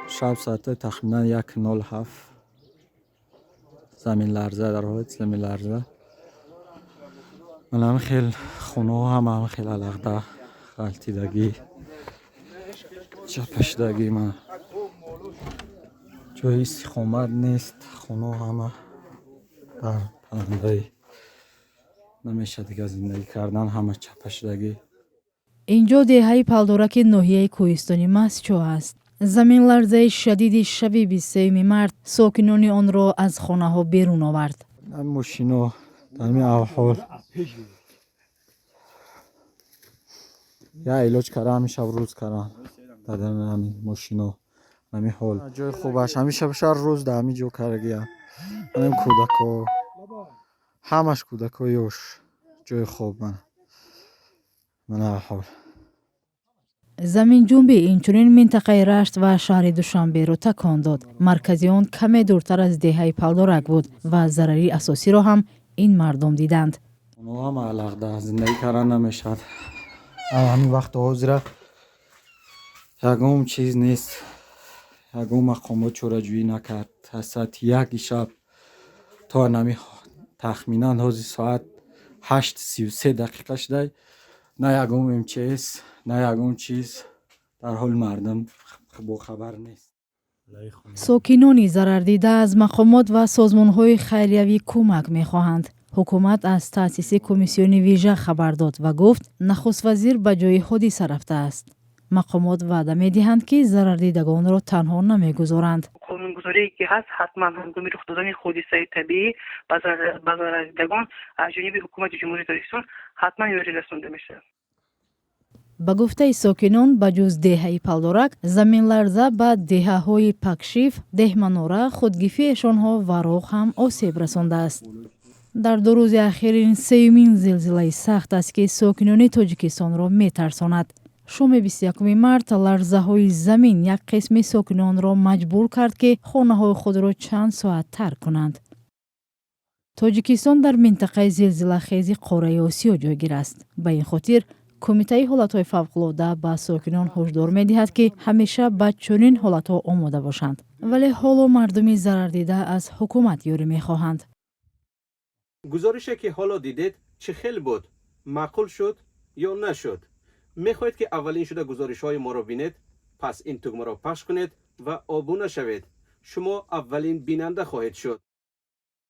Шаб соатҳои тахминан 1:07 заминларза, дар ҳолати заминларза. Ман ҳамин хел хонаҳо ҳама ҳамин хел алағда, ғалтидагӣ, чапашидагӣ. Ман ҷои истиқомат нест, хонаҳо ҳама дар паландаи, намешавад дигар зиндагӣ кардан, ҳама чапашидагӣ. Инҷо деҳаи Палдораки ноҳияи кӯҳистони Мастчоҳ аст. Заминларзаи шадиди шаби 23 март сокинони онро аз хонаҳо берун овард. Мошино дар ҳамин аҳвол, я илоҷ кара ҳамин шаб рӯз карам дар ҳамин мошино, ҳамин ҳол. Ҷои хубаш ҳамин шаб шар рӯз дар ҳамин ҷо карагиям. Ҳамин кӯдако, ҳамаш кӯдакои ёш, ҷои хоб мана, мана аҳвол. Заминҷунбӣ инчунин минтақаи Рашт ва шаҳри Душанберо такон дод. Маркази он каме дуртар аз деҳаи Палдорак буд ва зарари асосиро ҳам ин мардум диданд. Оно ҳама алағда, зиндагӣ кардан намешавад. Ҳамин вақти ҳозира ягон чиз нест, ягон мақомот чораҷӯӣ накард. Аз соати 1-и шаб то ҳамин тахминан ҳозир соат 8:33 шудай, на ягон МЧС, на ягон чиз, дар ҳоли мардум бохабар нест. Сокинони зарардида аз мақомот ва созмонҳои хайриявӣ кӯмак мехоҳанд. Ҳукумат аз таъсиси комиссиони вижа хабар дод ва гуфт, нахуствазир ба ҷои ҳодиса рафтааст. Мақомот ваъда медиҳанд, ки зарардидагонро танҳо намегузоранд. Қонунгузорие ки ҳаст, ҳатман ҳангоми рух додани ҳодисаи табиӣ ба зарардидагон аз ҷониби Ҳукумати Ҷумҳурии Тоҷикистон ҳатман ёрӣ расонда мешавад. Ба гуфтаи сокинон, ба ҷуз деҳаи Палдорак заминларза ба деҳаҳои Пакшиф, Деҳманора, Худгифи Эшонҳо ва Роғ ҳам осеб расондааст. Дар 2 рӯзи ахир ин сеюмин зилзилаи сахт аст, ки сокинони Тоҷикистонро метарсонад. Шоми 21 март ларзаҳои замин як қисми сокинонро маҷбур кард, ки хонаҳои худро чанд соат тарк кунанд. Тоҷикистон дар минтақаи зилзилахези қораи Осиё ҷойгир аст. Ба ин хотир Кумитаи ҳолатҳои фавқулода ба сокинон ҳушдор медиҳад, ки ҳамеша ба чунин ҳолатҳо омода бошанд. Вале ҳоло мардуми зарардида аз ҳукумат ёрӣ мехоҳанд. Гузорише ки ҳоло дидед, чӣ хел буд? Маъқул шуд ё нашуд? Мехоҳед, ки аввалин шуда гузоришҳои моро бинед? Пас ин тугмаро пахш кунед ва обуна шавед. Шумо аввалин бинанда хоҳед шуд.